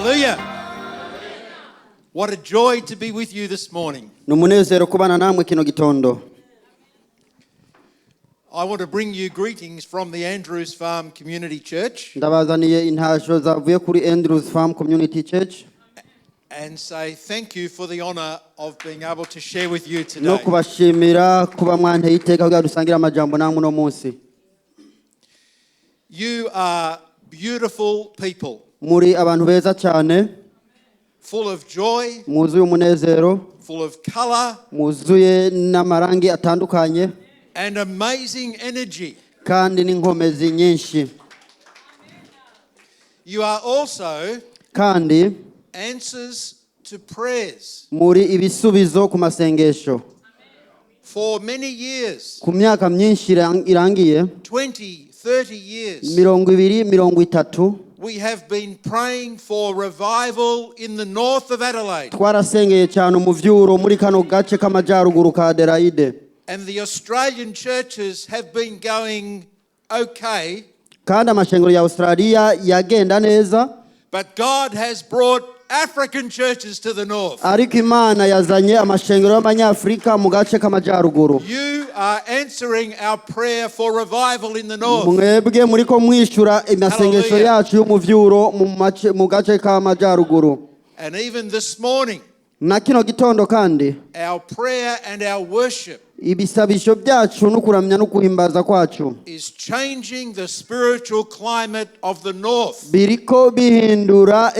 Hallelujah. What a joy to be with you this morning. Ni umunezero kubana namwe kino gitondo. I want to bring you greetings from the Andrews Farm Community Church Ndabazaniye intasho zavuye kuri Andrews Farm Community Church and say thank you for the honor of being able to share with you no today. Kubashimira kuba mwanteye iteka kugira dusangire amajambo namwe uno munsi. You are beautiful people, Muri abantu beza cyane, full of joy, mwuzuye umunezero, full of color, mwuzuye n'amarangi atandukanye and amazing energy. Kandi n'inkomezi nyinshi. You are also Kandi answers to prayers. Muri ibisubizo ku masengesho. For many years, Ku myaka myinshi irangiye, 20, 30 years, 20, 30, we have been praying for revival in the north of Adelaide. Twarasengeye cyane umuvyuro muri kano gace k'amajyaruguru ka Adelaide. And the Australian churches have been going okay, Kandi amashengero ya Australia yagenda neza, but God has brought African churches to the north. Ariko Imana yazanye amashengero y'abanyafurika mu gace k'amajyaruguru. You are answering our prayer for revival in the north. Mwebwe muriko mwishyura amasengesho Hallelujah. yacu y'umuvyuro mu gace k'amajyaruguru. And even this morning, Na kino gitondo kandi, our prayer and our worship ibisabisho byacu no kuramya no guhimbaza kwacu is changing the spiritual climate of the north. Biriko bihindura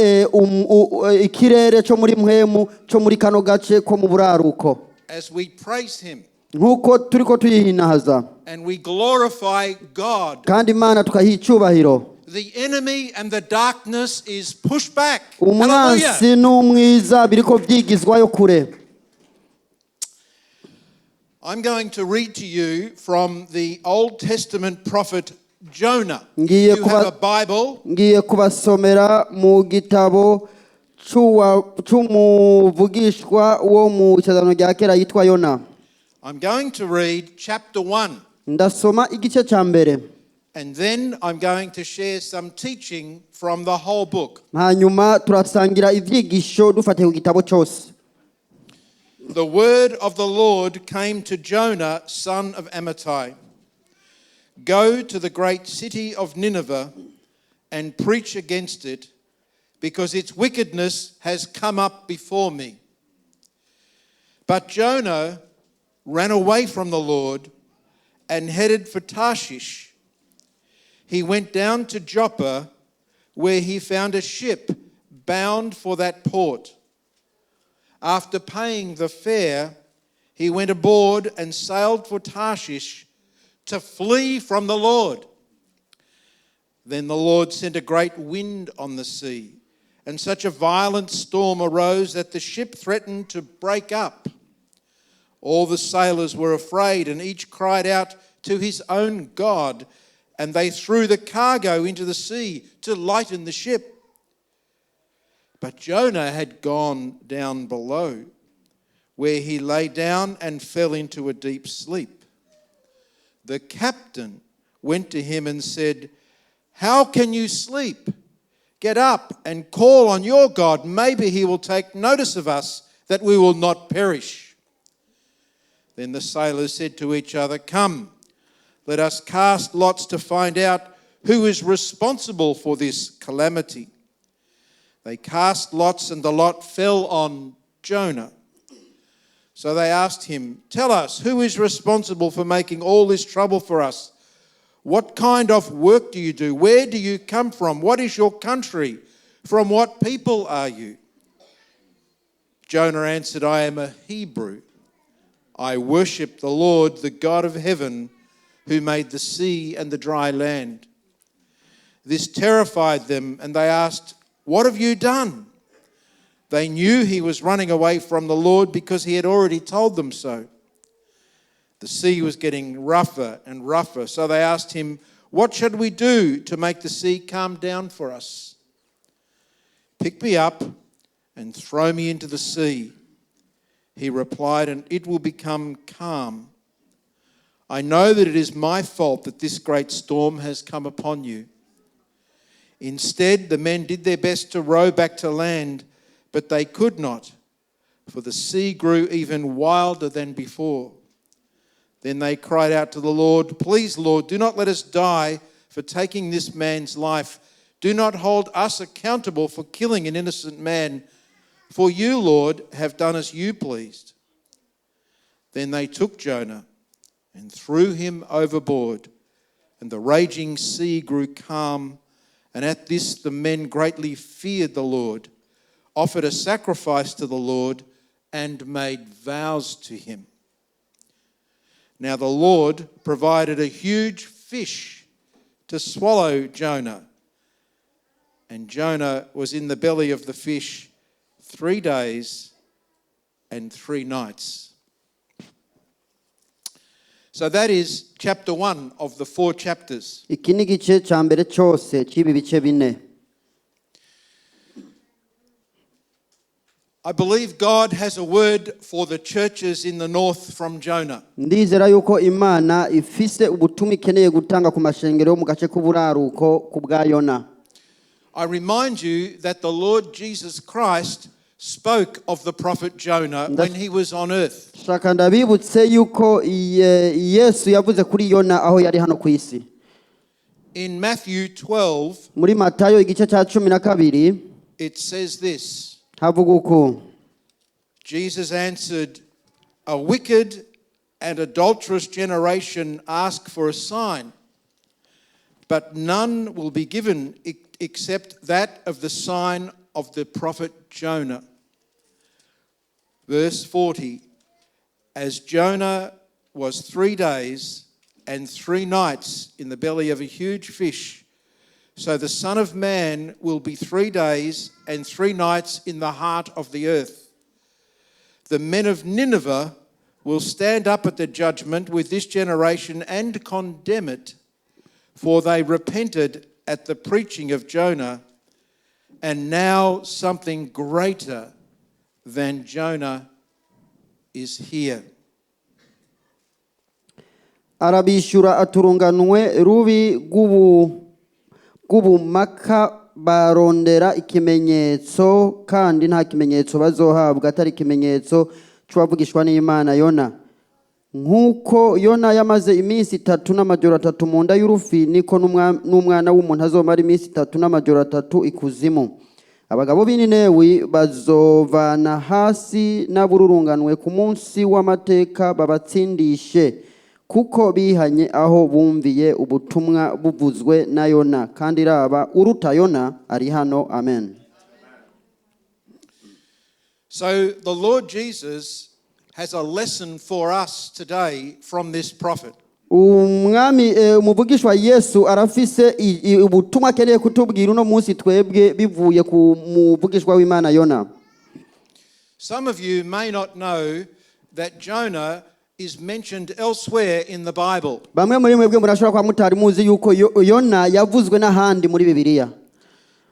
ikirere cyo muri mpwemu cyo muri kano gace ko mu buraruko. As we praise Him Nk'uko turiko tuyihinahaza and we glorify God, kandi Imana tukayiha icyubahiro, the enemy and the darkness is pushed back. Hallelujah. Umwansi n'umwiza biriko byigizwayo kure. I'm going to read to you from the Old Testament prophet Jonah. Ngiye If you have a Bible, Ngiye kubasomera mu gitabo c'umuvugishwa wo mu isezerano rya kera yitwa Yona. I'm going to read chapter 1, Ndasoma igice cya mbere, and then I'm going to share some teaching from the whole book. Hanyuma turasangira ibyigisho dufatiye ku gitabo cyose. The word of the Lord came to Jonah, son of Amittai. Go to the great city of Nineveh and preach against it, because its wickedness has come up before me. But Jonah ran away from the Lord and headed for Tarshish. He went down to Joppa, where he found a ship bound for that port. After paying the fare, he went aboard and sailed for Tarshish to flee from the Lord. Then the Lord sent a great wind on the sea, and such a violent storm arose that the ship threatened to break up. All the sailors were afraid, and each cried out to his own God, and they threw the cargo into the sea to lighten the ship. But Jonah had gone down below, where he lay down and fell into a deep sleep. The captain went to him and said, "How can you sleep? Get up and call on your God. Maybe he will take notice of us that we will not perish." Then the sailors said to each other, "Come, let us cast lots to find out who is responsible for this calamity." They cast lots, and the lot fell on Jonah. So they asked him, "Tell us, who is responsible for making all this trouble for us? What kind of work do you do? Where do you come from? What is your country? From what people are you?" Jonah answered, "I am a Hebrew. I worship the Lord, the God of heaven, who made the sea and the dry land." This terrified them, and they asked, "What have you done?" They knew he was running away from the Lord because he had already told them so. The sea was getting rougher and rougher, so they asked him, "What should we do to make the sea calm down for us?" "Pick me up and throw me into the sea," he replied, "and it will become calm. I know that it is my fault that this great storm has come upon you." Instead, the men did their best to row back to land, but they could not, for the sea grew even wilder than before. Then they cried out to the Lord, "Please, Lord, do not let us die for taking this man's life. Do not hold us accountable for killing an innocent man, for you, Lord, have done as you pleased." Then they took Jonah and threw him overboard, and the raging sea grew calm. And at this the men greatly feared the Lord, offered a sacrifice to the Lord, and made vows to him. Now the Lord provided a huge fish to swallow Jonah. And Jonah was in the belly of the fish 3 days and 3 nights. So that is chapter 1 of the four chapters. Iki ni igice cya mbere cyose cy'ibi bice bine. I believe God has a word for the churches in the north from Jonah. Ndizera yuko Imana ifise ubutumwa ikeneye gutanga ku mashengero yo mu gace k'uburaruko ku bwa Yona. I remind you that the Lord Jesus Christ spoke of the prophet Jonah when he was on earth. Shaka ndabibutse yuko Yesu yavuze kuri Yona aho yari hano ku isi. In Matthew 12, Muri Matayo igice cya 12, it says this. Havuga uku: Jesus answered, "A wicked and adulterous generation ask for a sign, but none will be given except that of the sign of the prophet Jonah." Verse 40: "As Jonah was 3 days and 3 nights in the belly of a huge fish, so the Son of Man will be 3 days and 3 nights in the heart of the earth. The men of Nineveh will stand up at the judgment with this generation and condemn it, for they repented at the preaching of Jonah, and now something greater than Jonah is here." Arabishyura ati urunganwe rubi rw'ubumaka barondera ikimenyetso kandi nta kimenyetso bazohabwa atari ikimenyetso c'uwavugishwa n'Imana Yona. Nk'uko Yona yamaze iminsi itatu n'amajoro atatu mu nda y'urufi niko n'umwana w'umuntu azomara iminsi itatu n'amajoro atatu ikuzimu. Abagabo b'Ininewi bazovana hasi n'abururunganwe ku munsi w'amateka babatsindishe kuko bihanye aho bumviye ubutumwa buvuzwe na Yona kandi raba uruta Yona ari hano. Amen. So the Lord Jesus has a lesson for us today from this prophet. Umwami umuvugishwa Yesu arafise ubutumwa akeneye kutubwira uno munsi twebwe bivuye ku muvugishwa w'Imana Yona. Some of you may not know that Jonah is mentioned elsewhere in the Bible. Bamwe muri mwebwe murashobora kuba mutari muzi yuko Yona yavuzwe n'ahandi muri Bibiliya.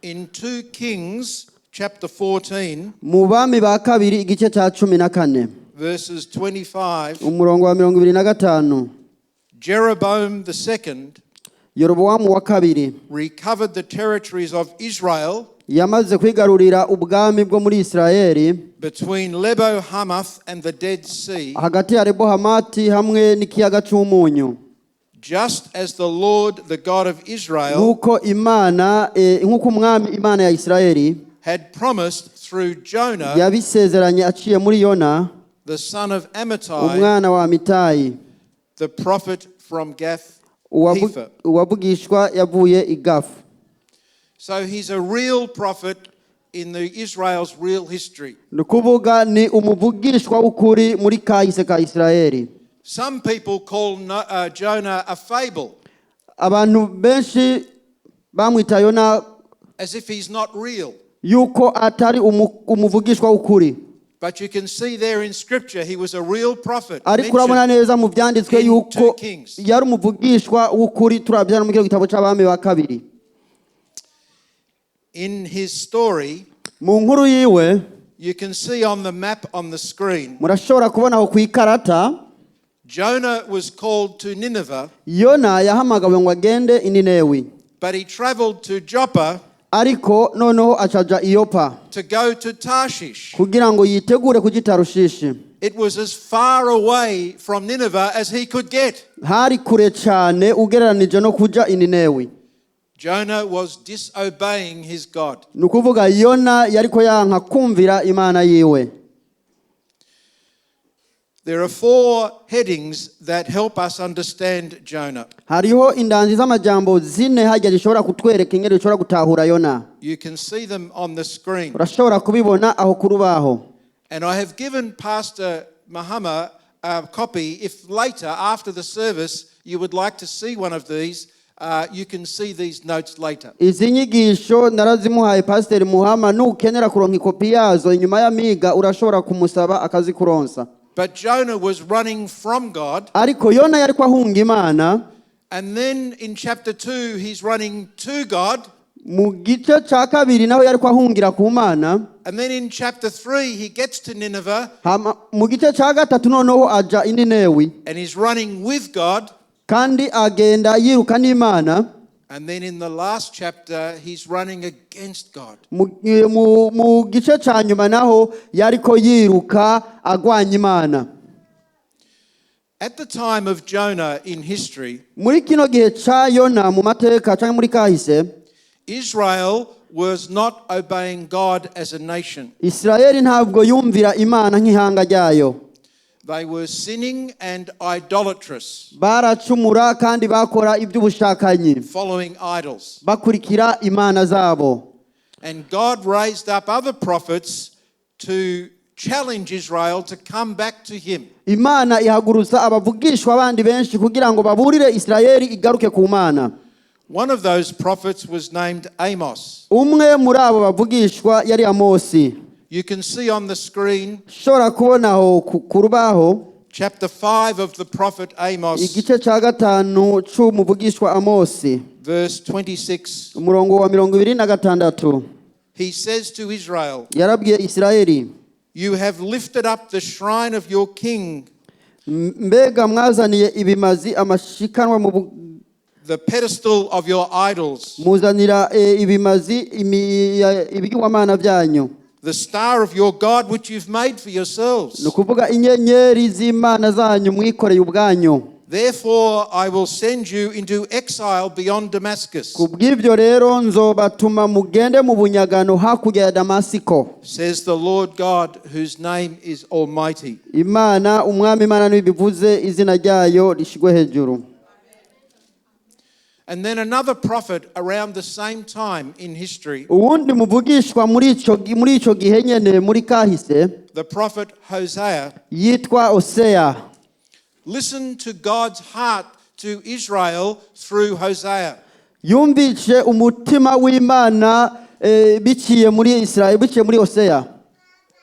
In 2 Kings chapter 14, Mu Bami ba Kabiri igice cya 14, verses 25, umurongo wa 25, Jeroboam II Yerobowamu wa kabiri recovered the territories of Israel yamaze kwigarurira ubwami bwo muri Isirayeli between Lebo Hamath and the Dead Sea, hagati ya Lebo Hamati hamwe n'ikiyaga c'umunyu, just as the Lord, the God of Israel, nk'uko Imana nk'uko umwami Imana ya Isirayeli had promised through Jonah, yabisezeranye aciye muri Yona, the son of Amittai, umwana wa Amitayi, the prophet from Gath Hepher. Uwavugishwa yavuye i Gafu. So he's a real prophet in the Israel's real history. Ni ukuvuga ni umuvugishwa w'ukuri muri kahise ka Isirayeli. Some people call Jonah a fable, Abantu benshi bamwita Yona as if he's not real. Yuko atari umuvugishwa w'ukuri. But you can see there in Scripture he was a real prophet Ariko urabona mentioned neza mu byanditswe in yuko 2 Kings. Yari umuvugishwa w'ukuri turabyana mu gitabo cy'Abami ba Kabiri. In his story, Mu nkuru yiwe, you can see on the map on the screen, murashobora kubona aho ku ikarata, Jonah was called to Nineveh Yona yahamagawe ngo agende i Ninewi. But he traveled to Joppa Ariko noneho acaja i Yopa to go to Tarshish. Kugira ngo yitegure kuja i Tarushishi. It was as far away from Nineveh as he could get. Hari kure cyane ugereranije no kuja i Ninewi. Jonah was disobeying his God. Ni ukuvuga Yona yariko yanka kumvira Imana yiwe. There are four headings that help us understand Jonah. Hariho indanzi z'amajambo zine hajya zishobora kutwereka ingene dushobora gutahura Yona. You can see them on the screen. Urashobora kubibona aho ku rubaho. And I have given Pastor Mahama a copy. If later, after the service, you would like to see one of these, you can see these notes later. Izi nyigisho narazimuhaye Pasiteri Muhama, nukenera kuronka ikopi yazo inyuma y'amiga urashobora kumusaba akazikuronsa. But Jonah was running from God. Ariko Yona yariko ahunga Imana. And then in chapter 2, he's running to God. Mu gice cya kabiri naho yariko ahungira ku Mana. And then in chapter 3, he gets to Nineveh Hama mu gice cya gatatu noneho aja i Ninewi and he's running with God. Kandi agenda yiruka n'Imana. And then in the last chapter, he's running against God. Mu gice cya nyuma naho yariko yiruka agwanya Imana. At the time of Jonah in history, Muri kino gihe ca Yona mu mateka cyangwa muri kahise, Israel was not obeying God as a nation. Isirayeli ntabwo yumvira Imana nk'ihanga ryayo. They were sinning and idolatrous, Baracumura kandi bakora iby'ubushakanyi, following idols. Bakurikira imana zabo. And God raised up other prophets to challenge Israel to come back to him. Imana ihagurutsa abavugishwa bandi benshi kugira ngo baburire Isirayeli igaruke ku Mana. One of those prophets was named Amos. Umwe muri abo bavugishwa yari Amosi. You can see on the screen Ushobora kubona aho ku rubaho chapter 5 of the prophet Amos, igice cya gatanu c'umuvugishwa Amosi, verse 26. umurongo wa 26. He says to Israel, Yarabwiye Isirayeli, "You have lifted up the shrine of your king, Mbega mwazaniye ibimazi amashikanwa mu the pedestal of your idols, muzanira ibimazi ibigirwamana byanyu, the star of your God which you've made for yourselves. Ni ukuvuga inyenyeri z'imana zanyu mwikoreye ubwanyu. Therefore, I will send you into exile beyond Damascus," Ku bw'ibyo rero nzobatuma mugende mu bunyagano hakurya ya Damasiko, says the Lord God, whose name is Almighty. Imana Umwami Imana nibivuze, izina ryayo rishigwe hejuru. And then another prophet around the same time in history, Uwundi muvugishwa muri ico gihe nyene muri kahise, the prophet Hosea, yitwa Oseya, listened to God's heart to Israel through Hosea. Yumvise umutima w'Imana biciye muri Israel, biciye muri Oseya.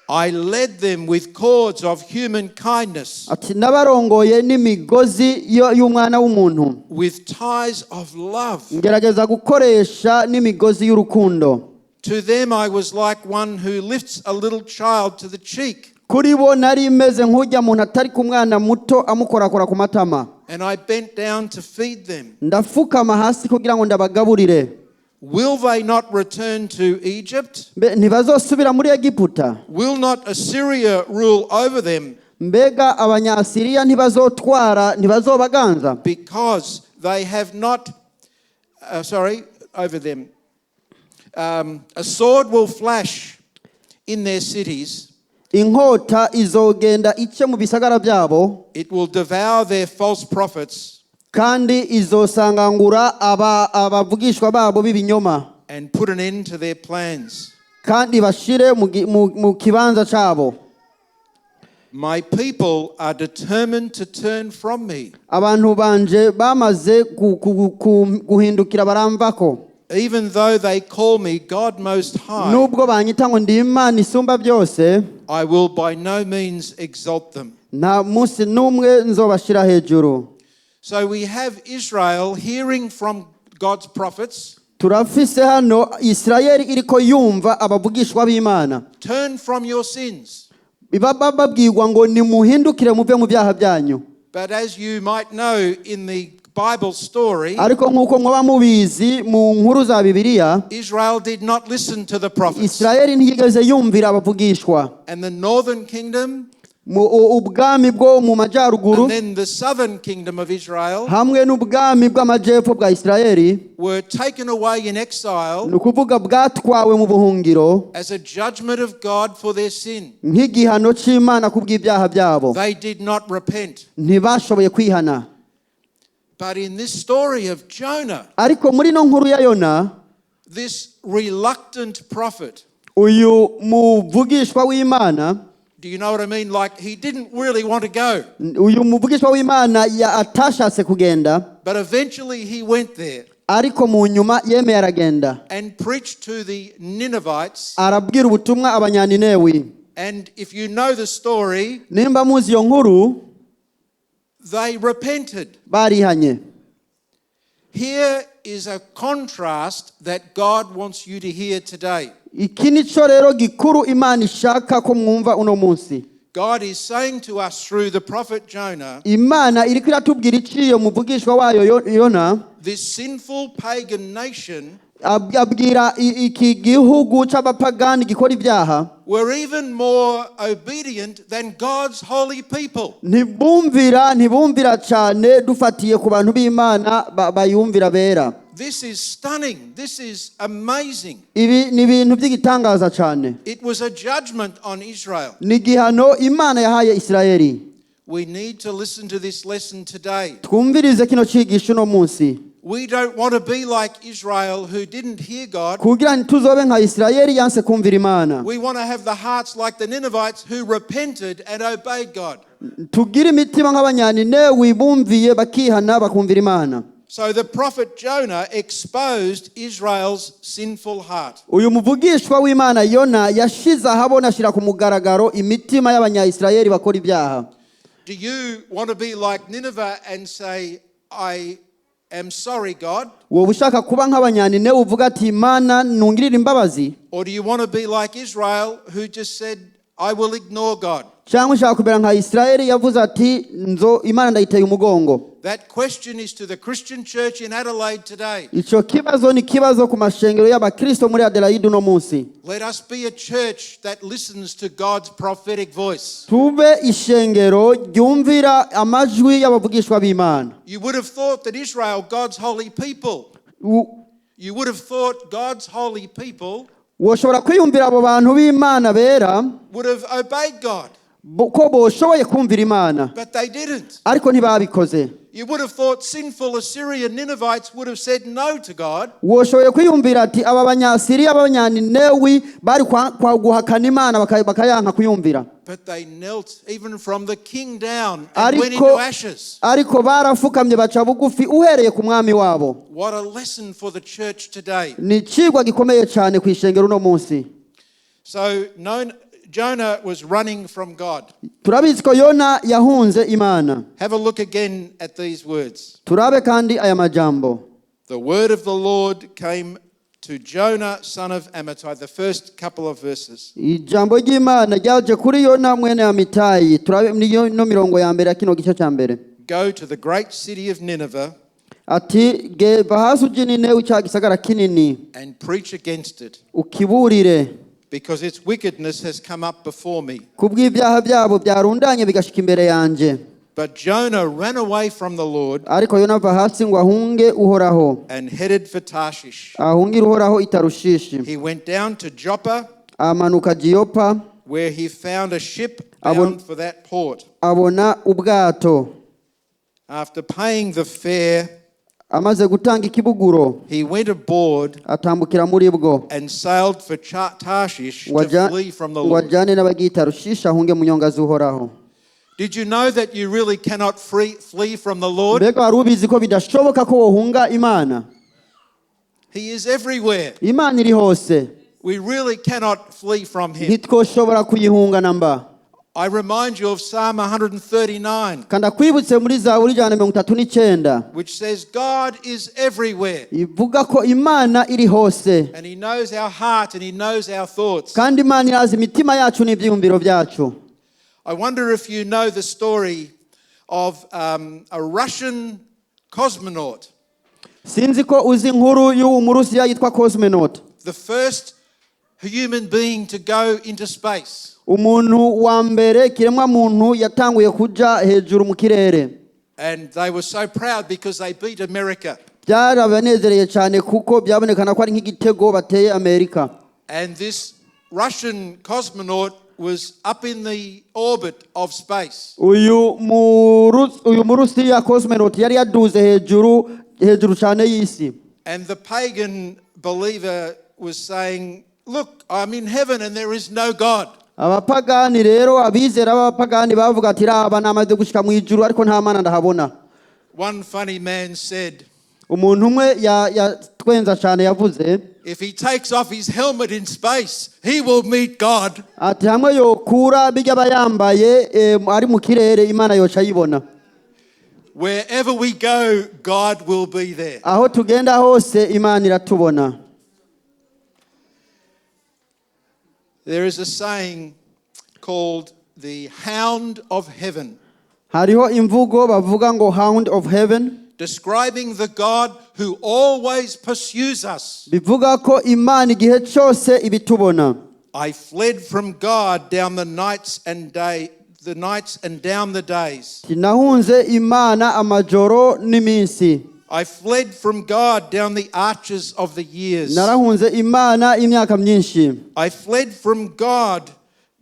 "I led them with cords of human kindness, Ati nabarongoye n'imigozi y'umwana w'umuntu, with ties of love. Ngerageza gukoresha n'imigozi y'urukundo. To them I was like one who lifts a little child to the cheek, Kuri bo nari meze nk'ujya muntu atari ku mwana muto amukorakora ku matama, and I bent down to feed them. Ndafukama hasi kugira ngo ndabagaburire. Will they not return to Egypt? Mbe ntibazosubira muri Egiputa? Will not Assyria rule over them? Mbega Abanyasiriya ntibazotwara, ntibazobaganza? Because they have not, sorry, over them. A sword will flash in their cities, Inkota izogenda ice mu bisagara byabo, it will devour their false prophets kandi izosangangura abavugishwa babo b'ibinyoma, and put an end to their plans. Kandi bashire mu kibanza cyabo. My people are determined to turn from me. Abantu banje bamaze guhindukira baramvako. Even though they call me God Most High, Nubwo banyita ngo ndi Imana isumba byose, I will by no means exalt them." nta munsi n'umwe nzobashira hejuru. So we have Israel hearing from God's prophets, Turafise hano Isirayeli iriko yumva abavugishwa b'Imana, "Turn from your sins." Baba babwirwa ngo nimuhindukire muve mu byaha byanyu. But as you might know, in the Bible story, Ariko nk'uko mwaba mubizi mu nkuru za Bibiliya, Israel did not listen to the prophets. Isirayeli ntiyigeze yumvira abavugishwa. And the northern kingdom Ubwami bwo mu majyaruguru and then the southern kingdom of Israel hamwe n'ubwami bw'amajyepfo bwa Isirayeli, were taken away in exile ni ukuvuga bwatwawe mu buhungiro as a judgment of God for their sin. nk'igihano cy'Imana ku bw'ibyaha byabo. They did not repent. Ntibashoboye kwihana. But in this story of Jonah, Ariko muri ino nkuru ya Yona, this reluctant prophet, uyu muvugishwa w'Imana, do you know what I mean? Like, he didn't really want to go, uyu muvugishwa w'Imana atashatse kugenda, but eventually he went there ariko mu nyuma yemeye aragenda, and preached to the Ninevites. Arabwira ubutumwa Abanyaninewi. And if you know the story, Nimba muzi iyo nkuru, they repented. Barihanye. Here is a contrast that God wants you to hear today. Iki nico rero gikuru Imana ishaka ko mwumva uno munsi. God is saying to us through the prophet Jonah, Imana iriko iratubwira iciyo muvugishwa wayo Yona, this sinful pagan nation abwira iki gihugu c'abapagani gikora ibyaha, were even more obedient than God's holy people. Ntibumvira cyane dufatiye ku bantu b'Imana bayumvira bera. This is stunning. This is amazing. Ibi ni ibintu by'igitangaza cyane. It was a judgment on Israel. Ni igihano Imana yahaye Isirayeli. We need to listen to this lesson today. Twumvirize kino cigisho uno munsi. We don't want to be like Israel, who didn't hear God. Kugira ntituzobe nka Isirayeli yanse kumvira Imana. We want to have the hearts like the Ninevites, who repented and obeyed God. Tugire imitima nk'Abanyaninewi bumviye bakihana bakumvira Imana. So the prophet Jonah exposed Israel's sinful heart. Uyu muvugishwa w'Imana Yona yashize ahabona, ashyira ku mugaragaro imitima y'Abanyayisirayeli bakora ibyaha. Do you want to be like Nineveh and say, "I am sorry, God"? Wowe ushaka kuba nk'Abanyaninewi uvuga ati: "Imana ntungirire imbabazi"? Or do you want to be like Israel, who just said, "I will ignore God"? Cyangwa ushaka kumera nka Isirayeli yavuze ati: "Nzo Imana ndayiteye umugongo"? That question is to the Christian church in Adelaide today. Icyo kibazo ni kibazo ku mashengero y'abakristo muri Adelaide uno munsi. Let us be a church that listens to God's prophetic voice. Tube ishengero ryumvira amajwi y'abavugishwa b'Imana. You would have thought that Israel, God's holy people, you would have thought God's holy people Woshobora kwiyumvira abo bantu b'Imana bera would have obeyed God, ko boshoboye kumvira Imana, but they didn't. Ariko ntibabikoze. You would have thought sinful Assyrian Ninevites would have said no to God, Woshoboye kwiyumvira ati aba Banyasiriya b'Abanyaninewi bari kwa guhakana Imana bakayanka kuyumvira, but they knelt even from the king down and went ariko into ashes. Ariko barafukamye baca bugufi uhereye ku mwami wabo. What a lesson for the church today. Ni icigwa gikomeye cyane ku ishengero uno munsi. So known, Jonah was running from God. Turabizi ko Yona yahunze Imana. Have a look again at these words. Turabe kandi aya majambo. The word of the Lord came to Jonah, son of Amittai, the first couple of verses. Ijambo ry'Imana ryaje kuri Yona mwene Amitayi. Turabe niyo no mirongo ya mbere ya kino gice cya mbere. Go to the great city of Nineveh Ati geva hasi uje Ninewi cya gisagara kinini and preach against it, ukiburire, because its wickedness has come up before me. Kubw'ibyaha byabo byarundanye bigashika imbere yanjye. But Jonah ran away from the Lord Ariko Yona ava hasi ngo ahunge Uhoraho, and headed for Tarshish. Ahungire Uhoraho i Tarushishi. He went down to Joppa, Amanuka Jiyopa, where he found a ship bound for that port. Abona ubwato. After paying the fare, Amaze gutanga ikibuguro, he went aboard atambukira muri bwo, and sailed for Tarshish ngo to flee from the ngo Lord. ajyane n'abagiye i Tarushishi ahunge mu nyonga z'Uhoraho. Did you know that you really cannot flee from the Lord? Mbega wari ubizi ko bidashoboka ko wohunga Imana? He is everywhere. Imana iri hose. We really cannot flee from him. Ntitwoshobora kuyihunga namba. I remind you of Psalm 139, Kandi akwibutse muri Zaburi 139, which says, God is everywhere, ivuga ko Imana iri hose, and he knows our heart and he knows our thoughts. Kandi Imana irazi imitima yacu n'ibyiyumviro byacu. I wonder if you know the story of a Russian Cosmonaut, Sinzi ko uzi inkuru y'uwo Murusiya yitwa Cosmonaut, the first human being to go into space. Umuntu wa mbere kiremwa muntu yatanguye kuja hejuru mu kirere. And they were so proud because they beat America. Byarabanezereye cyane kuko byabonekana ko ari nk'igitego bateye Amerika. And this Russian cosmonaut was up in the orbit of space. Uyu Murusiya Cosmonaut yari yaduze hejuru hejuru cyane y'isi. And the pagan believer was saying, "Look, I'm in heaven and there is no God." Abapagani rero abizera b'abapagani bavuga ati raba namaze gushika mu ijuru ariko nta Mana ndahabona. One funny man said, Umuntu umwe yatwenza cyane yavuze "If he takes off his helmet in space, he will meet God." ati hamwe yokura bijya aba yambaye ari mu kirere Imana yoca ayibona. Wherever we go, God will be there. Aho tugenda hose Imana iratubona. There is a saying called the hound of heaven, Hariho imvugo bavuga ngo hound of heaven, describing the God who always pursues us. Bivuga ko Imana igihe cyose ibitubona. I fled from God down the nights and day, the nights and down the days. Ati, nahunze Imana amajoro n'iminsi. I fled from God down the arches of the years. Narahunze Imana imyaka myinshi. I fled from God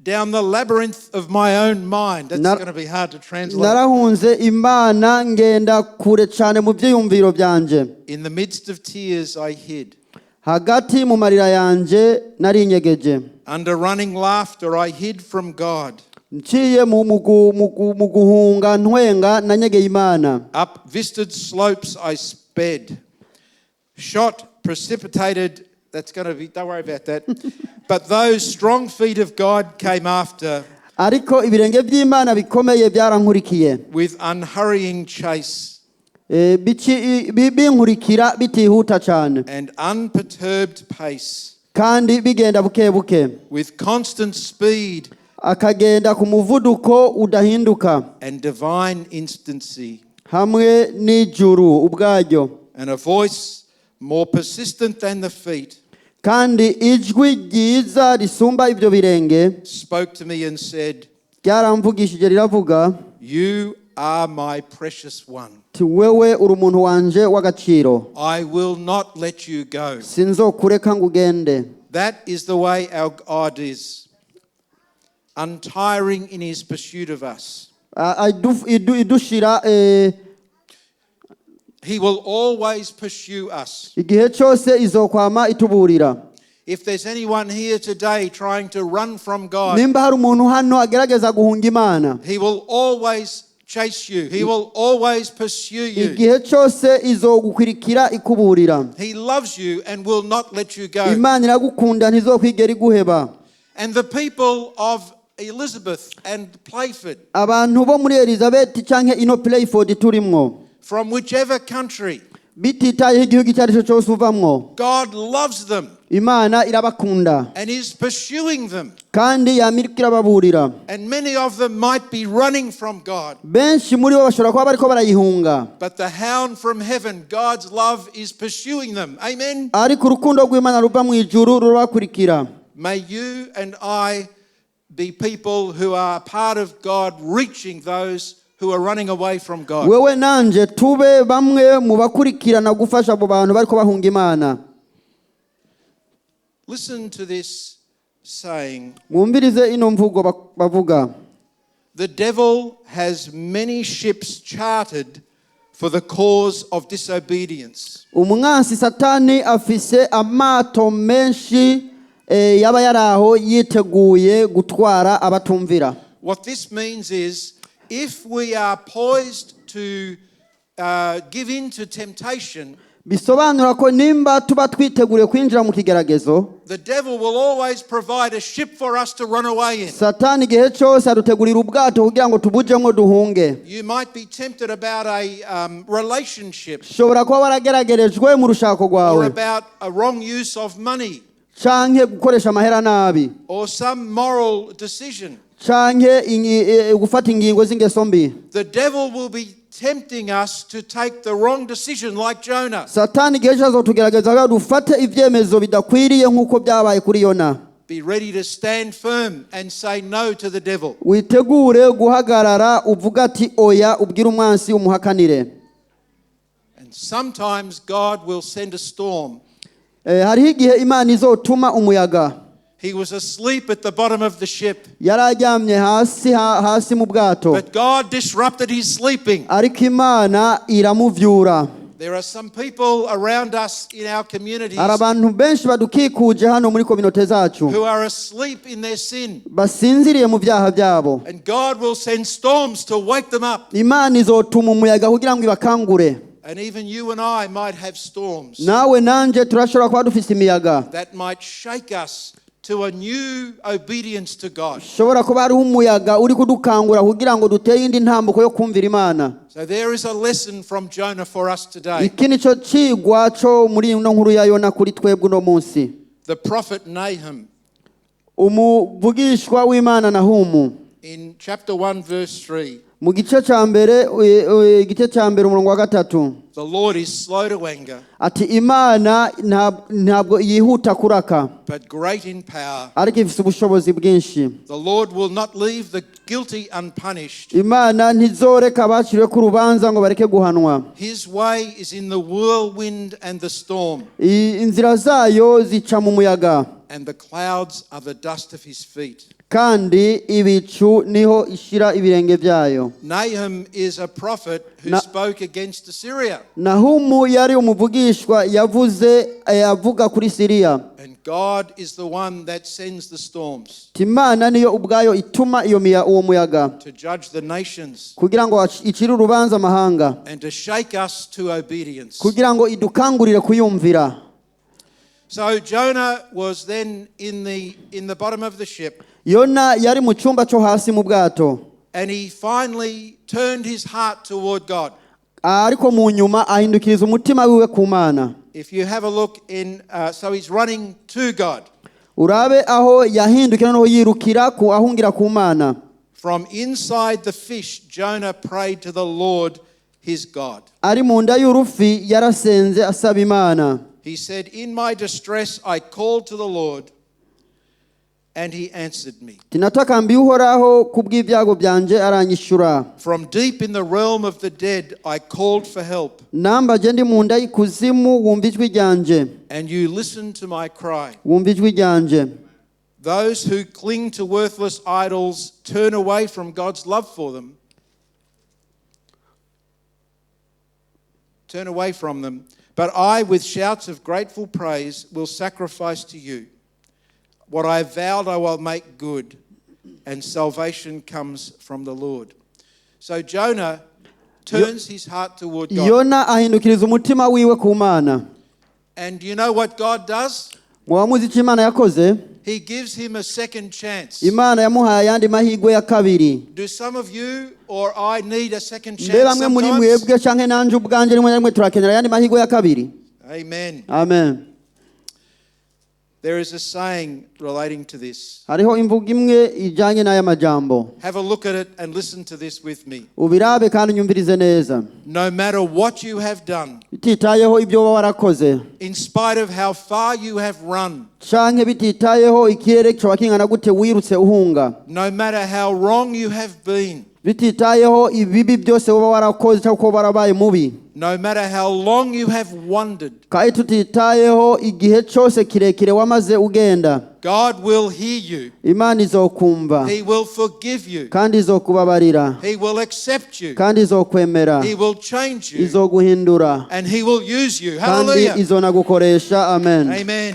down the labyrinth of my own mind. That's going to be hard to translate. Narahunze Imana ngenda kure cyane mu byiyumviro byanje. In the midst of tears, I hid. Hagati mu marira yanje narinyegeje. Under running laughter, I hid from God. Nciye mu guhunga ntwenga nanyegeye Imana. Up vistaed slopes I sped. Shot precipitated. That's going to be, don't worry about that. But those strong feet of God came after Ariko ibirenge by'Imana bikomeye byarankurikiye with unhurrying chase binkurikira bitihuta cyane and unperturbed pace, kandi bigenda buke buke with constant speed akagenda ku muvuduko udahinduka and divine instancy, hamwe n'ijuru ubwaryo and a voice more persistent than the feet kandi ijwi ryiza risumba ibyo birenge spoke to me and said, ryaramvugishije riravuga "You are my precious one. ati wewe uri umuntu wanje w'agaciro. I will not let you go." Sinzokureka ngo ugende. That is the way our God is, untiring in his pursuit of us. Idushira He will always pursue us. Igihe cyose izokwama ituburira. If there's anyone here today trying to run from God, Nimba hari umuntu hano agerageza guhunga Imana, He will always chase you. He will always pursue you. Igihe cyose izogukwirikira ikuburira. He loves you and will not let you go. Imana iragukunda ntizokwigera iguheba. And the people of Elizabeth and Playford, Abantu bo muri Elizabeth canke ino Playford turimwo, from whichever country, bititayeho igihugu icyo ari cyo cyose uvamwo, God loves them Imana irabakunda and is pursuing them. Kandi yamirika irababurira. And many of them might be running from God. Benshi muri bo bashobora kuba bariko barayihunga. But the hound from heaven, God's love, is pursuing them. Amen. Ariko urukundo rw'Imana ruva mu ijuru rurabakurikira. May you and I be people who are part of God reaching those who are running away from God. Wewe nanje tube bamwe mu bakurikirana gufasha abo bantu bariko bahunga Imana. Listen to this saying: Mwumvirize ino mvugo bavuga. "The devil has many ships chartered for the cause of disobedience." Umwansi Satani afise amato menshi yaba yari aho yiteguye gutwara abatumvira. What this means is if we are poised to give in to temptation, Bisobanura ko nimba tuba twiteguriye kwinjira mu kigeragezo, the devil will always provide a ship for us to run away in. Satani igihe cyose adutegurira ubwato kugira ngo tubujemwo duhunge. You might be tempted about a relationship Ushobora kuba warageragerejwe mu rushako or rwawe about a wrong use of money canke gukoresha amahera nabi or some moral decision. canke gufata ingingo z'ingeso mbi. The devil will be tempting us to take the wrong decision like Jonah. Satani igihe cyose azotugerageza kugira ngo dufate ibyemezo bidakwiriye nk'uko byabaye kuri Yona. Be ready to stand firm and say no to the devil. Witegure guhagarara uvuga ati oya, ubwire umwansi umuhakanire. And sometimes God will send a storm. Hariho igihe Imana izotuma umuyaga. He was asleep at the bottom of the ship, Yari aryamye hasi hasi mu bwato, but God disrupted his sleeping. ariko Imana iramuvyura. There are some people around us in our communities Hari abantu benshi badukikuje hano muri kominote zacu who are asleep in their sin. basinziriye mu byaha byabo. And God will send storms to wake them up. Imana izotuma umuyaga kugira ngo ibakangure. And even you and I might have storms Nawe nanje turashobora kuba dufise imiyaga that might shake us to a new obedience to God. ushobora kuba hariho umuyaga uri kudukangura kugira ngo dutere indi ntambuko yo kumvira Imana. So there is a lesson from Jonah for us today. Iki nico cigwa co muri ino nkuru ya Yona kuri twebwe uno munsi. The prophet Nahum Umuvugishwa w'Imana Nahumu, in chapter 1, verse 3. mu gice ca mbere, igice ca mbere umurongo wa 3. The Lord is slow to anger, Ati Imana ntabwo yihuta kuraka, but great in power. ariko ifise ubushobozi bwinshi. The Lord will not leave the guilty unpunished. Imana ntizoreka abaciriwe ku rubanza ngo bareke guhanwa. His way is in the whirlwind and the storm, Inzira zayo zica mu muyaga, and the clouds are the dust of his feet. kandi ibicu niho ishira ibirenge byayo. Nahum is a prophet who spoke against Assyria. Nahumu yari umuvugishwa yavuze avuga kuri Siriya. And God is the one that sends the storms Ati Imana niyo ubwayo ituma iyo uwo muyaga to judge the nations kugira ngo icire urubanza amahanga, and to shake us to obedience. kugira ngo idukangurire kuyumvira. So Jonah was then in the bottom of the ship, Yona yari mu cyumba cyo hasi mu bwato, and he finally turned his heart toward God. Ariko mu nyuma ahindukiriza umutima wiwe ku Mana. If you have a look in, so he's running to God. Urabe aho yahindukira noneho yirukira ku ahungira ku Mana. From inside the fish, Jonah prayed to the Lord his God. Ari mu nda y'urufi yarasenze asaba Imana. He said, "In my distress, I called to the Lord, and he answered me. Ati natakambiye Uhoraho ku bw'ibyago byanje, aranyishura. From deep in the realm of the dead, I called for help, Nambaje ndi mu nda y'ikuzimu, wumva ijwi ryanje, and you listened to my cry. Wumva ijwi ryanje. Those who cling to worthless idols turn away from God's love for them. Turn away from them. But I, with shouts of grateful praise, will sacrifice to you. What I have vowed, I will make good, and salvation comes from the Lord." So Jonah turns his heart toward God. Yona ahindukiriza umutima wiwe ku Mana. And you know what God does? Mwaba muzi icyo Imana yakoze? He gives him a second chance. Imana yamuhaye ayandi mahirwe ya kabiri. Do some of you or I need a second Mbe chance bamwe muri sometimes? mwebwe canke nanje ubwanje rimwe na rimwe turakenera ayandi mahirwe ya kabiri? Amen. Amen. There is a saying relating to this. Hariho imvugo imwe ijanye n'aya majambo. Have a look at it and listen to this with me. Ubirabe kandi unyumvirize neza. No matter what you have done, Bititayeho ibyo woba warakoze, in spite of how far you have run, canke bititayeho ikirere coba kingana gute wirutse uhunga, no matter how wrong you have been, bititayeho ibibi byose woba warakoze cyangwa uko warabaye mubi, no matter how long you have wandered, kandi tutitayeho igihe cyose kirekire wamaze ugenda, God will hear you. Imana izokumva, He will forgive you. kandi izokubabarira, He will accept you. kandi izokwemera, He will change you. izoguhindura, And He will use you. kandi Hallelujah. izonagukoresha. Amen. Amen.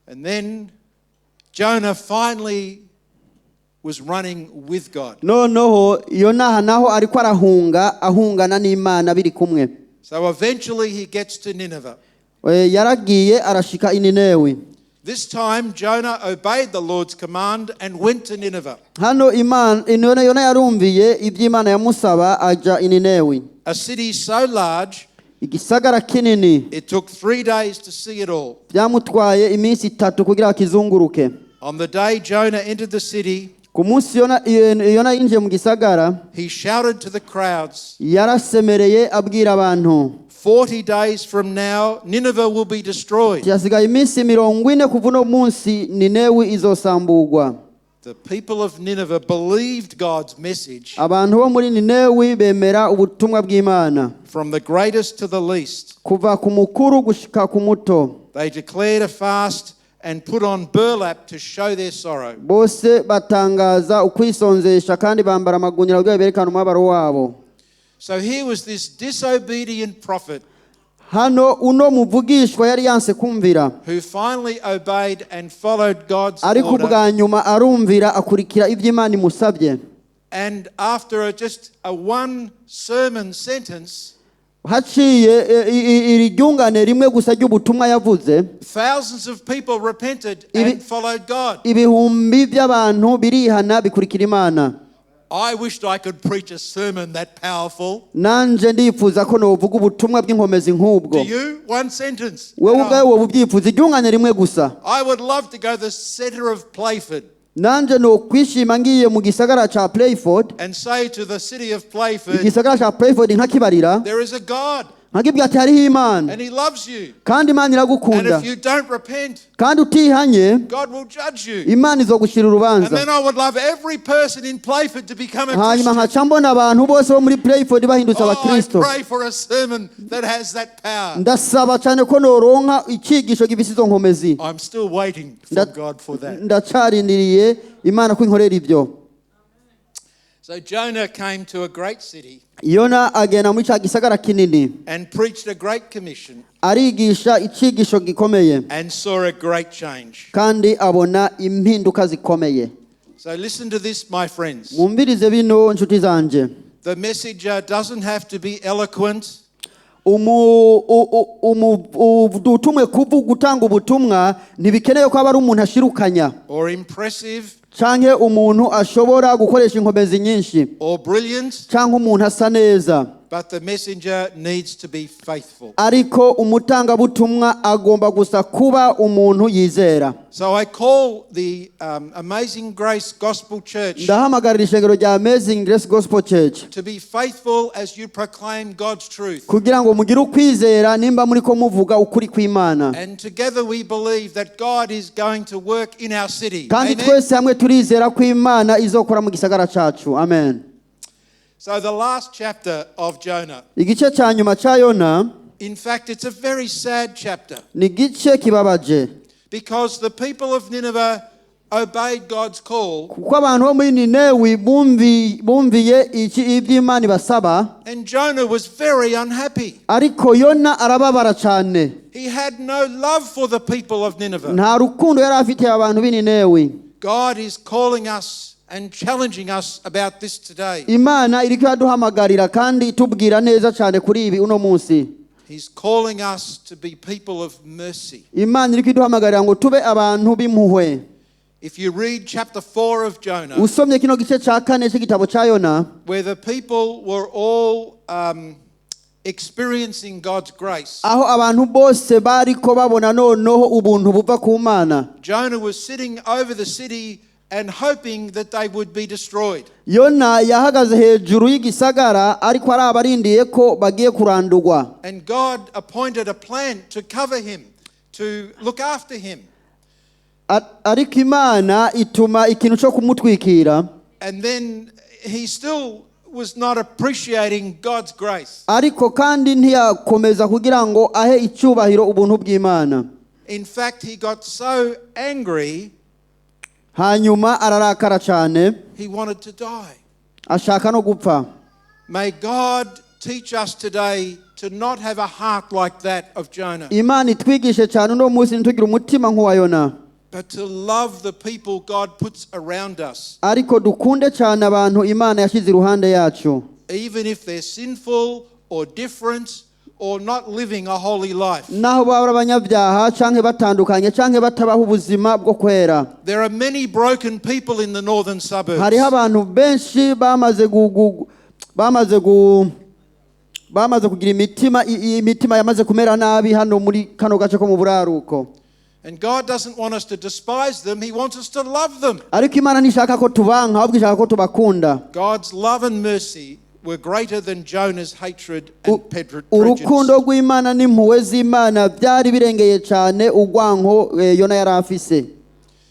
And then Jonah finally was running with God. Noneho Yona naho ariko arahunga ahungana n'Imana biri kumwe. So eventually he gets to Nineveh. Yaragiye arashika i Ninewi. This time Jonah obeyed the Lord's command and went to Nineveh, Hano Imana Yona yarumviye ibyo Imana yamusaba aja i Ninewi, a city so large igisagara kinini it took 3 days to see it all. byamutwaye iminsi 3 kugira akizunguruke. On the day Jonah entered the city, Ku munsi Yona, Yona yinjiye mu gisagara, he shouted to the crowds, yarasemereye abwira abantu, 40 days from now, Nineveh will be destroyed. Hasigaye iminsi 40 kuva uno munsi Ninewi izosamburwa. The people of Nineveh believed God's message Abantu bo muri Ninewi bemera ubutumwa bw'Imana, from the greatest to the least. Kuva ku mukuru gushika ku muto. They declared a fast and put on burlap to show their sorrow. Bose batangaza ukwisonzesha kandi bambara amagunira kugira berekane umubabaro wabo. So here was this disobedient prophet Hano uno muvugishwa yari yanse kumvira, who finally obeyed and followed God's ariko order. ubwa nyuma arumvira akurikira ibyo Imana imusabye. And after just a one sermon sentence, Haciye iri ryungane rimwe gusa ry'ubutumwa yavuze, thousands of people repented and followed God. Ibihumbi by'abantu birihana bikurikira Imana. I wished I could preach a sermon that powerful. Nanje ndifuza ko novuga ubutumwa bw'inkomezi nk'ubwo. Do you? One sentence. Wewe And ubwawe woba ubyifuza iryungane rimwe gusa? I would love to go to the centre of Playford Nanje nokwishima ngiye mu gisagara ca Playford, and say to the city of Playford, igisagara ca Playford, nkakibarira, there is a God nkakibwira ati hariho Imana, and He loves you. kandi Imana And iragukunda, if you don't repent, kandi utihanye, God will judge you. Imana izogushira And urubanza. then I would love every person in Playford to become a Hanyuma Christian. nkaca mbona abantu bose bo muri Playford bahindutse Oh, I abakristo. pray for a sermon that has that power. Ndasaba cyane ko noronka icyigisho gifise izo nkomezi. I'm still waiting from God for that. Ndacarindiriye Imana ko inkorera ibyo. So Jonah came to a great city Yona agenda muri cya gisagara kinini, and preached a great commission arigisha icyigisho gikomeye, and saw a great change. kandi abona impinduka zikomeye. So listen to this, my friends. Mwumvirize bino, nshuti zanje. The messenger doesn't have to be eloquent. Utumwe kuvu gutanga ubutumwa ntibikeneye ko aba ari umuntu ashirukanya, or impressive canke umuntu ashobora gukoresha inkomezi nyinshi, or brilliant, canke umuntu asa neza, but the messenger needs to be faithful. Ariko umutangabutumwa agomba gusa kuba umuntu yizera. So I call the Amazing Grace Gospel Church Ndahamagarira ishengero rya Amazing Grace Gospel Church to be faithful as you proclaim God's truth. kugira ngo mugire ukwizera nimba muri ko muvuga ukuri kw'Imana. And together we believe that God is going to work in our city. Kandi Amen? twese hamwe turizera ko Imana izokora mu gisagara cacu. Amen. So the last chapter of Jonah. Igice cya nyuma cya Yona, In fact, it's a very sad chapter ni igice kibabaje, because the people of Nineveh obeyed God's call kuko abantu bo muri Ninewi bumviye iki iby'Imana ibasaba, and Jonah was very unhappy. Ariko Yona arababara cyane. He had no love for the people of Nineveh. Nta rukundo yari afitiye abantu b'i Ninewi. God is calling us and challenging us about this today. Imana iriko iraduhamagarira kandi itubwira neza cyane kuri ibi uno munsi. He's calling us to be people of mercy. Imana iriko iduhamagarira ngo tube abantu b'impuhwe. If you read chapter 4 of Jonah, Usomye kino gice cya kane cy'igitabo cya Yona, where the people were all experiencing God's grace, aho abantu bose bariko babona noneho ubuntu buva ku Mana, Jonah was sitting over the city and hoping that they would be destroyed. Yona yahagaze hejuru y'igisagara ariko araba arindiye ko bagiye kurandurwa. And God appointed a plant to cover him, to look after him. Ariko Imana ituma ikintu cyo kumutwikira. And then he still was not appreciating God's grace. Ariko kandi ntiyakomeza kugira ngo ahe icyubahiro ubuntu bw'Imana. In fact, he got so angry, Hanyuma ararakara cyane, he wanted to die. Ashaka no gupfa. May God teach us today to not have a heart like that of Jonah, Imana itwigishe cyane uno munsi ntitugire umutima nk'uwa Yona, but to love the people God puts around us, ariko dukunde cyane abantu Imana yashyize iruhande yacu, even if they're sinful or different or not living a holy life. Naho baba ari abanyabyaha canke batandukanye canke batabaho ubuzima bwo kwera. There are many broken people in the northern suburbs. Hariho abantu benshi bamaze gu bamaze kugira imitima yamaze kumera nabi hano muri kano gace ko mu buraruko. And God doesn't want us to despise them, He wants us to love them. Ariko Imana ntishaka ko tubanka, ahubwo ishaka ko tubakunda. God's love and mercy were greater than Jonah's hatred and Urukundo prejudice. Rw'Imana n'impuhwe z'Imana byari birengeye cyane urwanko Yona yari afise.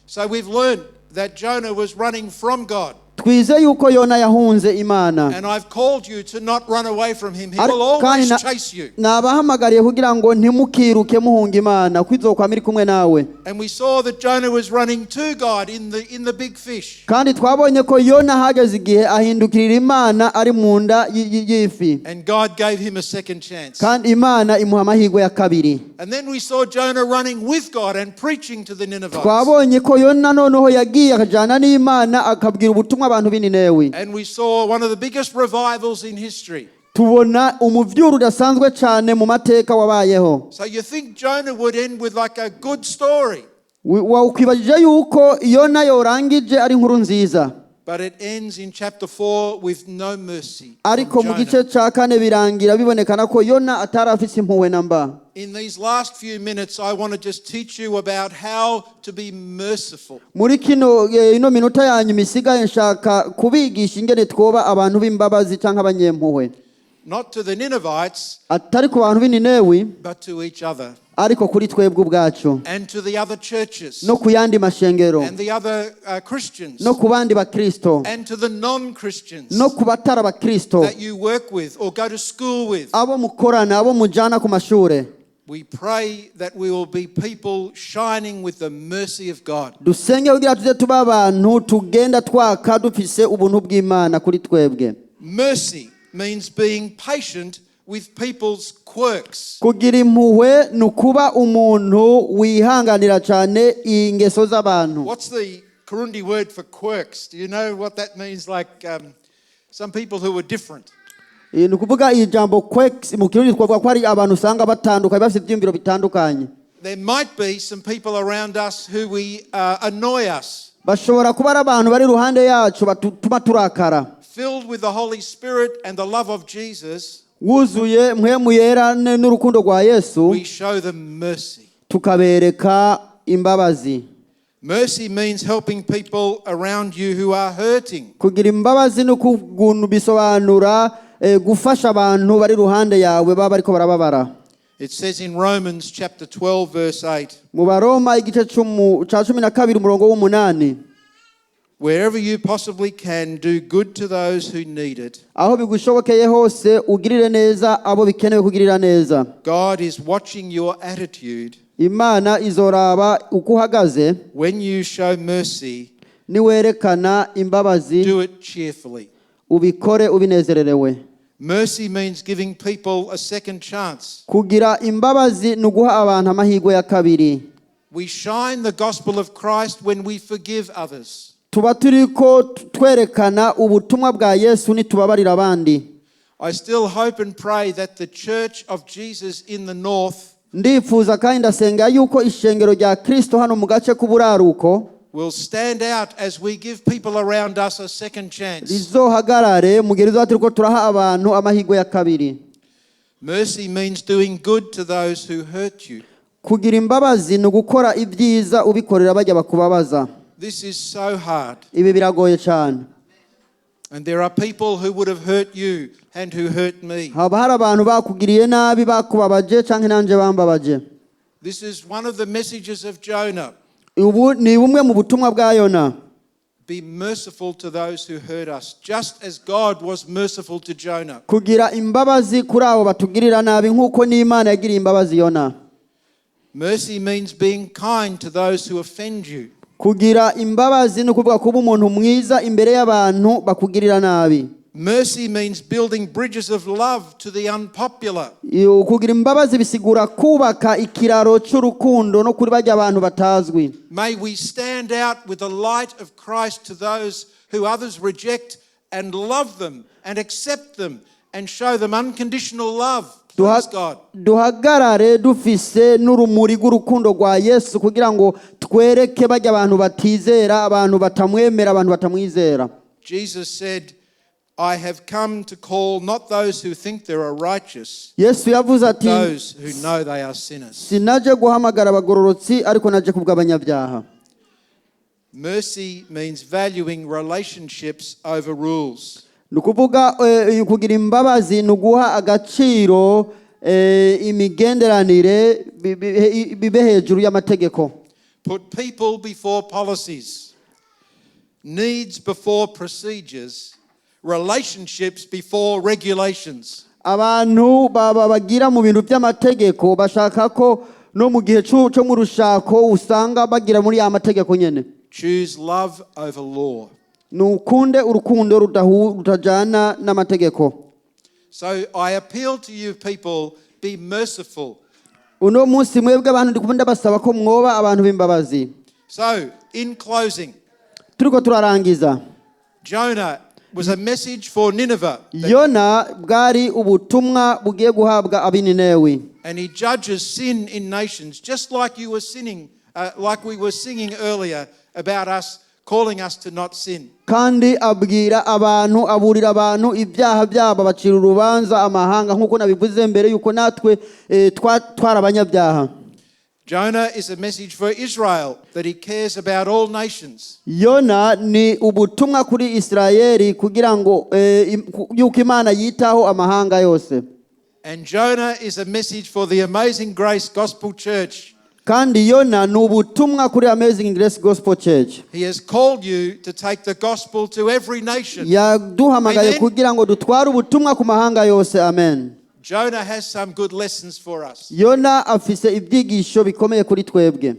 So we've learned that Jonah was running from God. Twize yuko Yona yahunze Imana. And I've called you to not run away from Him. He will Kandi always chase you. Nabahamagariye kugira ngo ntimukiruke muhunga Imana, ko izokwama iri kumwe nawe. And we saw that Jonah was running to God in the big fish. Kandi twabonye ko Yona hageze igihe ahindukirira Imana ari mu nda y'ifi. And God gave him a second chance. Kandi Imana imuha amahirwe ya kabiri. And then we saw Jonah running with God and preaching to the Ninevites. Twabonye ko Yona noneho yagiye akajyana n'Imana akabwira ubutumwa abantu b'i Ninewi. And we saw one of the biggest revivals in history. Tubona umuvyuro udasanzwe cyane mu mateka wabayeho. So you think Jonah would end with like a good story, Wakwibagije yuko Yona yorangije ari inkuru nziza, but it ends in chapter 4 with no mercy from ariko mu Jonah. gice cya kane birangira bibonekana ko Yona atari afise impuhwe na mba. In these last few minutes, I want to just teach you about how to be merciful. Muri kino ino minota yanyu isigaye nshaka kubigisha ingene twoba abantu b'imbabazi cyangwa abanyempuhwe. Not to the Ninevites, Atari ku bantu b'i Ninewi, but to each other ariko kuri twebwe ubwacu and to the other churches no ku yandi mashengero and the other Christians no ku bandi bakristo and to the non Christians no ku batari abakristo that you work with or go to school with. abo mukorana, abo mujana ku mashure. We pray that we will be people shining with the mercy of God. Dusenge kugira tuze tuba abantu tugenda twaka dufise ubuntu bw'Imana kuri twebwe. Mercy means being patient with people's quirks. Kugira impuhwe ni ukuba umuntu wihanganira cyane ingeso z'abantu. What's the Kirundi word for quirks? Do you know what that means? Like some people who are different. Ni ukuvuga iri jambo quirks mu Kirundi twavuga ko ari abantu usanga batandukanye, bafite ibyiyumviro bitandukanye. There might be some people around us who we annoy us. Bashobora kuba ari abantu bari iruhande yacu batuma turakara. Filled with the Holy Spirit and the love of Jesus, Wuzuye Mpwemu Yera n'urukundo rwa Yesu, we show them mercy. Tukabereka imbabazi. Mercy means helping people around you who are hurting. Kugira imbabazi ni ukuntu bisobanura gufasha abantu bari iruhande yawe baba bariko barababara. It says in Romans chapter 12, verse 8, Mu Baroma igice ca 12 umurongo w'8, wherever you possibly can, do good to those who need it. Aho bigushobokeye hose ugirire neza abo bikenewe kugirira neza. God is watching your attitude. Imana izoraba uko uhagaze. When you show mercy, Niwerekana imbabazi, do it cheerfully. Ubikore ubinezererewe. Mercy means giving people a second chance. Kugira imbabazi ni uguha abantu amahirwe ya kabiri. We shine the gospel of Christ when we forgive others. Tuba turiko twerekana ubutumwa bwa Yesu nitubabarira abandi. I still hope and pray that the church of Jesus in the north Ndifuza kandi ndasenga yuko ishengero rya Kristo hano mu gace k'uburaruko will stand out as we give people around us a second chance. Rizohagarare mu gihe rizaba turiko turaha abantu amahirwe ya kabiri. Mercy means doing good to those who hurt you. Kugira imbabazi ni ugukora ibyiza ubikorera bajya bakubabaza. This is so hard. Ibi biragoye cyane. And there are people who would have hurt you and who hurt me. Haba hari abantu bakugiriye nabi, bakubabaje canke nanje bambabaje. This is one of the messages of Jonah. Ubu ni bumwe mu butumwa bwa Yona. Be merciful to those who hurt us, just as God was merciful to Jonah. Kugira imbabazi kuri abo batugirira nabi nk'uko n'Imana yagiriye imbabazi Yona. Mercy means being kind to those who offend you. Kugira imbabazi ni ukuvuga kuba umuntu mwiza imbere y'abantu bakugirira nabi. Mercy means building bridges of love to the unpopular. Iyo kugira imbabazi bisigura kubaka ikiraro cy'urukundo no kuri bajya abantu batazwi. May we stand out with the light of Christ to those who others reject and love them and accept them and show them unconditional love. Please God. Duhagarare dufise n'urumuri rw'urukundo rwa Yesu kugira ngo twereke bajya abantu batizera, abantu batamwemera, abantu batamwizera. Jesus said, I have come to call not those who think they are righteous, Yesu yavuze ati those who know they are sinners. Sinaje guhamagara abagororotsi ariko naje kubw'abanyabyaha. Mercy means valuing relationships over rules. Ni ukuvuga kugira imbabazi ni uguha agaciro imigenderanire bibe hejuru y'amategeko. Put people before policies, needs before procedures, relationships before regulations. Abantu baba bagira mu bintu by'amategeko bashaka ko no mu gihe cyo mu rushako usanga bagira muri ya mategeko nyene. Choose love over law. Ni ukunde urukundo rutajana n'amategeko. So I appeal to you people, be merciful. Uno munsi mwebwe abantu ndi kumwe ndabasaba ko mwoba abantu b'imbabazi. So, in closing, Turiko turarangiza. Jonah was a message for Nineveh. Yona bwari ubutumwa bugiye guhabwa ab'Ininewi. And he judges sin in nations, just like you were sinning, like we were singing earlier about us calling us to not sin. Kandi abwira abantu aburira abantu ibyaha byabo bacira urubanza amahanga nk'uko nabivuze mbere yuko natwe twari abanyabyaha. Jonah is a message for Israel that he cares about all nations. Yona ni ubutumwa kuri Isirayeli kugira ngo yuko Imana yitaho amahanga yose. And Jonah is a message for the Amazing Grace Gospel Church. Kandi Yona ni ubutumwa kuri Amazing Grace Gospel Church. He has called you to take the gospel to every nation. Yaduhamagaye Amen. Kugira ngo dutware ubutumwa ku mahanga yose. Amen. Jonah has some good lessons for us. Yona afise ibyigisho bikomeye kuri twebwe.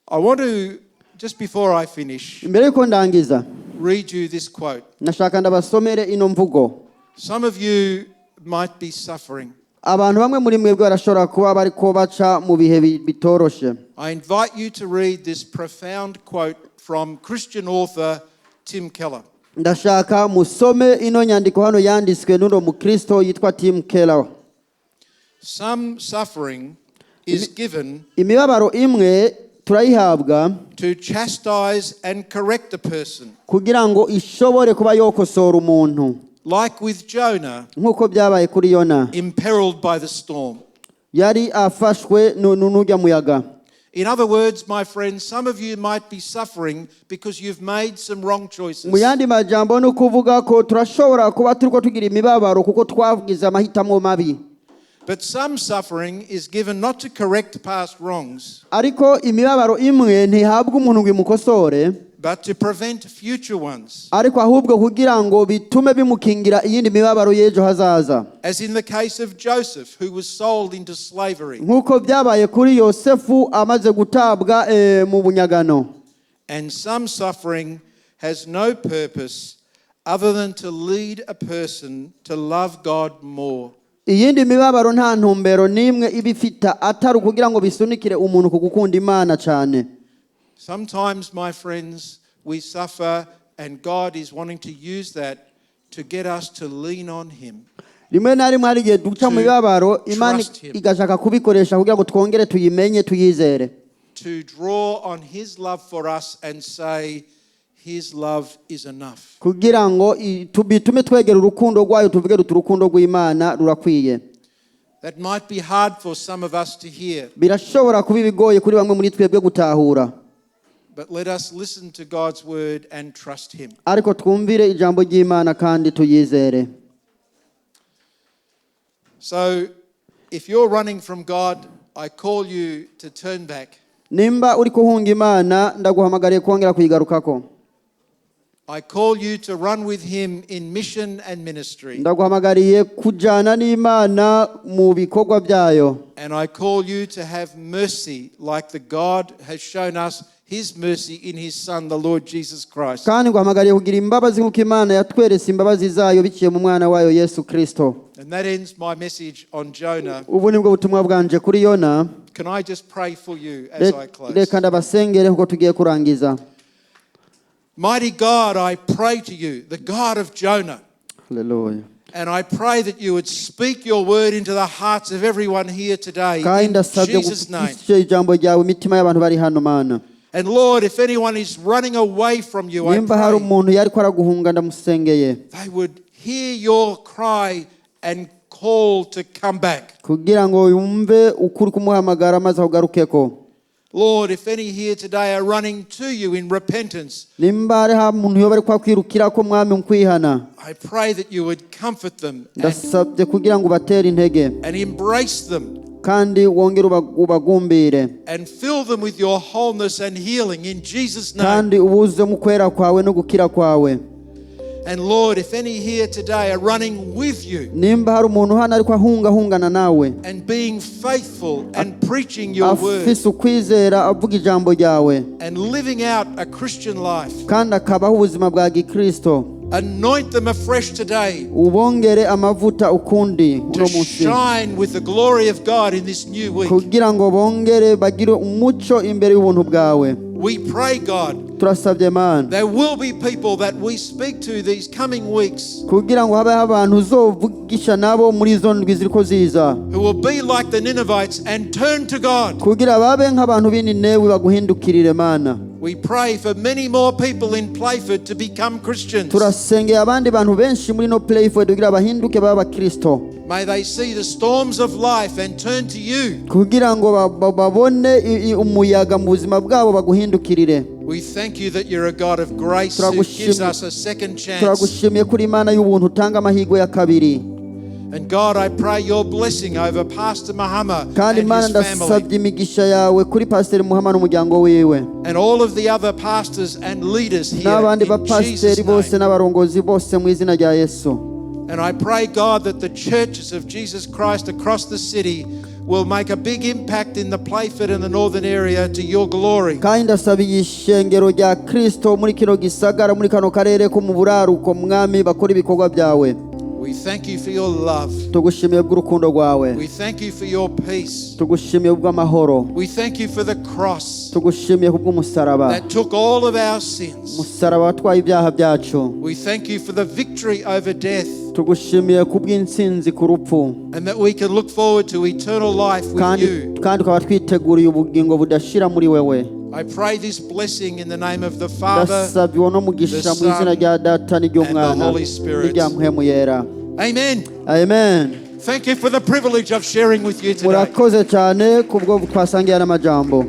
I want to, just before I finish, Imbere yuko ndangiza read you this quote. Nashaka ndabasomere ino mvugo. Some of you might be suffering. Abantu bamwe muri mwebwe barashobora kuba bariko baca mu bihe bitoroshe. I invite you to read this profound quote from Christian author Tim Keller. Ndashaka musome ino nyandiko hano yanditswe n'uno mukristo yitwa Tim Keller. Some suffering is given Imibabaro imwe turayihabwa to chastise and correct a person, kugira ngo ishobore kuba yokosora umuntu like with Jonah, nk'uko byabaye kuri Yona imperiled by the storm. Yari afashwe n'urya muyaga. In other words, my friends, some of you might be suffering because you've made some wrong choices. Mu yandi majambo ni ukuvuga ko turashobora kuba turiko tugira imibabaro kuko twagize amahitamo mabi. But some suffering is given not to correct past wrongs, Ariko imibabaro imwe ntihabwa umuntu ngo imukosore but to prevent future ones. Ariko ahubwo kugira ngo bitume bimukingira iyindi mibabaro y'ejo hazaza. As in the case of Joseph, who was sold into slavery. Nk'uko byabaye kuri Yosefu amaze gutabwa mu bunyagano. And some suffering has no purpose other than to lead a person to love God more. Iyindi mibabaro nta ntumbero n'imwe iba ifita atari ukugira ngo bisunikire umuntu ku gukunda Imana cyane. Sometimes, my friends, we suffer, and God is wanting to use that to get us to lean on Him. Rimwe na rimwe hari igihe duca mu To mibabaro Imana trust him. Igashaka kubikoresha kugira ngo twongere tuyimenye tuyizere. To draw on His love for us and say, His love is enough. Kugira ngo bitume twegera urukundo rwayo tuvuge ruti urukundo rw'Imana rurakwiye. That might be hard for some of us to hear, Birashobora kuba ibigoye kuri bamwe muri twebwe gutahura but let us listen to God's word and trust Him. Ariko twumvire ijambo ry'Imana kandi tuyizere. So, if you're running from God, I call you to turn back. Nimba uri kuhunga Imana ndaguhamagariye kongera kuyigarukako. I call you to run with Him in mission and ministry. Ndaguhamagariye kujana n'Imana mu bikorwa byayo. And I call you to have mercy like the God has shown us His mercy in His Son, the Lord Jesus Christ. Kandi nguhamagariye kugira imbabazi nk'uko Imana yatweretse imbabazi zayo biciye mu mwana wayo Yesu Kristo. And that ends my message on Jonah. Ubu nibwo butumwa bwanje kuri Yona. Can I just pray for you as I close? Reka ndabasengere kuko tugiye kurangiza. Mighty God, I pray to you, the God of Jonah. Hallelujah. And I pray that you would speak your word into the hearts of everyone here today. Kandi In ndasabye Jesus' name. gucisha ijambo ryawe imitima y'abantu bari hano Mana. And Lord, if anyone is running away from you, I Nimba hari pray umuntu yariko araguhunga, ndamusengeye they would hear your cry and call to come back. Kugira ngo yumve ukuri kumuhamagara maze akugarukeko. Lord, if any here today are running to you in repentance, Nimba hariho umuntu yoba ariko akwirukira ko, Mwami, mu kwihana, I pray that you would comfort them ndasabye kugira ngo ubatere intege and embrace them kandi wongere ubagumbire and fill them with your wholeness and healing in Jesus' name. Kandi ubuzemo ukwera kwawe no gukira kwawe. And Lord, if any here today are running with you Nimba hari umuntu hano ariko ahungahungana nawe and being faithful and preaching your word afise ukwizera avuga ijambo ryawe and living out a Christian life, kandi akabaho ubuzima bwa gikristo, anoint them afresh today ubongere amavuta ukundi to uno munsi shine with the glory of God in this new week. Kugira ngo bongere bagire umuco imbere y'ubuntu bwawe. We pray, God, Turasabye, Mana, there will be people that we speak to these coming weeks kugira ngo habeho abantu uzovugisha nabo muri izo ndwi ziriko ziza who will be like the Ninevites and turn to God. kugira babe nk'abantu b'Ininewi baguhindukirire, Mana. We pray for many more people in Playford to become Christians. Turasengeye abandi bantu benshi muri no Playford kugira bahinduke babe abakristo. May they see the storms of life and turn to you. Kugira ngo babone umuyaga mu buzima bwabo baguhindukirire. We thank you that you're a God of grace who gives us a second chance. Turagushimiye kuri Imana y'ubuntu utanga amahirwe ya kabiri. And God, I pray your blessing over Pastor Mahama Kandi and Imana, his family ndasabye imigisha yawe kuri Pasiteri Muhama n'umuryango wiwe and all of the other pastors and leaders here n'abandi in Jesus' bapasiteri bose name. N'abarongozi bose mu izina rya Yesu. And I pray, God, that the churches of Jesus Christ across the city will make a big impact in the Playford and the northern area to your glory. Kandi ndasaba ishengero rya Kristo muri kino gisagara, muri kano karere ko mu buraruko, Mwami, bakora ibikorwa byawe. We thank you for your love. Tugushimiye bw'urukundo rwawe. We thank you for your peace. Tugushimiye bw'amahoro. We thank you for the cross Tugushimiye kubw'umusaraba that took all of our sins. umusaraba watwaye ibyaha byacu. We thank you for the victory over death Tugushimiye kubw'intsinzi ku rupfu and that we can look forward to eternal life with kandi you. Kandi tukaba twiteguriye ubugingo budashira muri wewe. I pray this blessing in the name of the Father Ndasabye uwo no mugisha the mu izina Son, rya Data n'iry'Umwana and the Holy Spirit. N'irya Mpwemu Yera. Amen. Amen. Thank you for the privilege of sharing with you today. Murakoze cyane kubwo twasangiye n'amajambo.